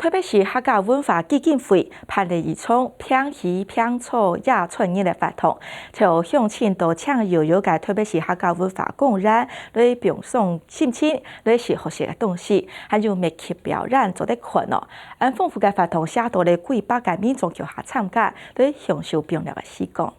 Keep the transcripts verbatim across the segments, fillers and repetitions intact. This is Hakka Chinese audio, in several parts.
台北市客家文化基金會辦理一場平戲平草野餐日个活動，邀鄉親到正遙遙个台北市客家文化公園來放鬆心情，來食好食个東西，還有默劇表演做得看哦。恁豐富个活動，吸到了幾百个民眾共下參加，來享受放尞个時光。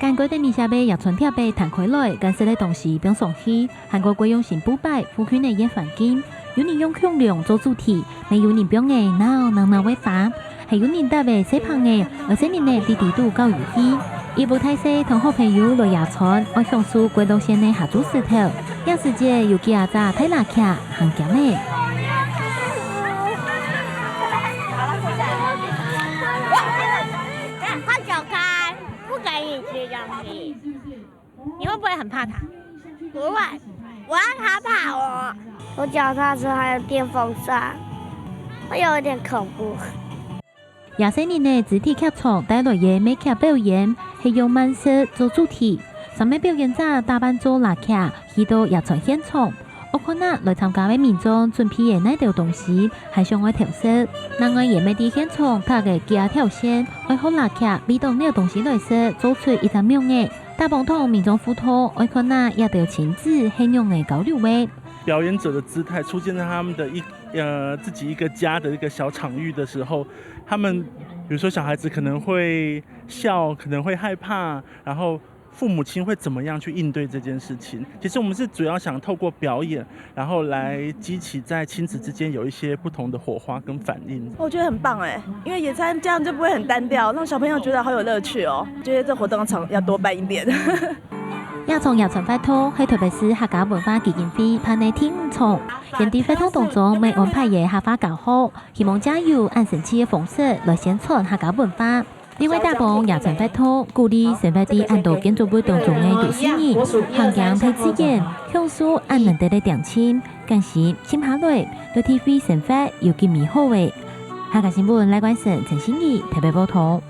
簡單个二十个野餐貼仔攤開來，揀食个東西放上去，還過過用新布擺，布圈个圓環境，有人用恐龍做主題，乜有人放个鬧鬧鬧个花，還有人搭个細朋友，愛細人仔在底肚搞遊戲。一屋大細同好朋友來野餐，愛享受過路線个下晝時頭。這時節有幾下隻大蝲䗁，還驚呢。 快走开，不给你吃东西。你会不会很怕它？不会，我要它怕我。有脚踏车，还有电风扇，会有一点恐怖。這細人仔肢體劇場帶來个默劇表演，係用慢食做主題，三个表演者打扮做蝲䗁，去到野餐現場。 愛看啊來參加个民眾準備个哪兜東西，還想愛偷食。另外也乜在現場搭个幾下條線，愛學蝲䗁為著哪兜東西來食，做出一隻夢仔。打幫同民眾互動，愛看啊這兜親子係仰仔交流个。表演者的姿态出现在他们的一呃自己一个家的一个小场域的时候，他们比如说小孩子可能会笑，可能会害怕，然后父母亲会怎么样去应对这件事情？其实我们是主要想透过表演，然后来激起在亲子之间有一些不同的火花跟反应。我觉得很棒哎，因为野餐这样就不会很单调，让小朋友觉得好有乐趣哦。觉得这活动常要多办一点。這場野餐活動係台北市客家文化基金會辦个第五場，現在活動當中乜安排个客話教學，希望借由恁生趣个方式來宣傳客家文化。另外，打幫野餐活動，鼓勵生活在恁多建築物當中个都市人，行行大自然，享受恁難得个恬靜，感受靜下來，對體會生活有幾美好个。客家新聞賴冠生、陳心怡台北報導。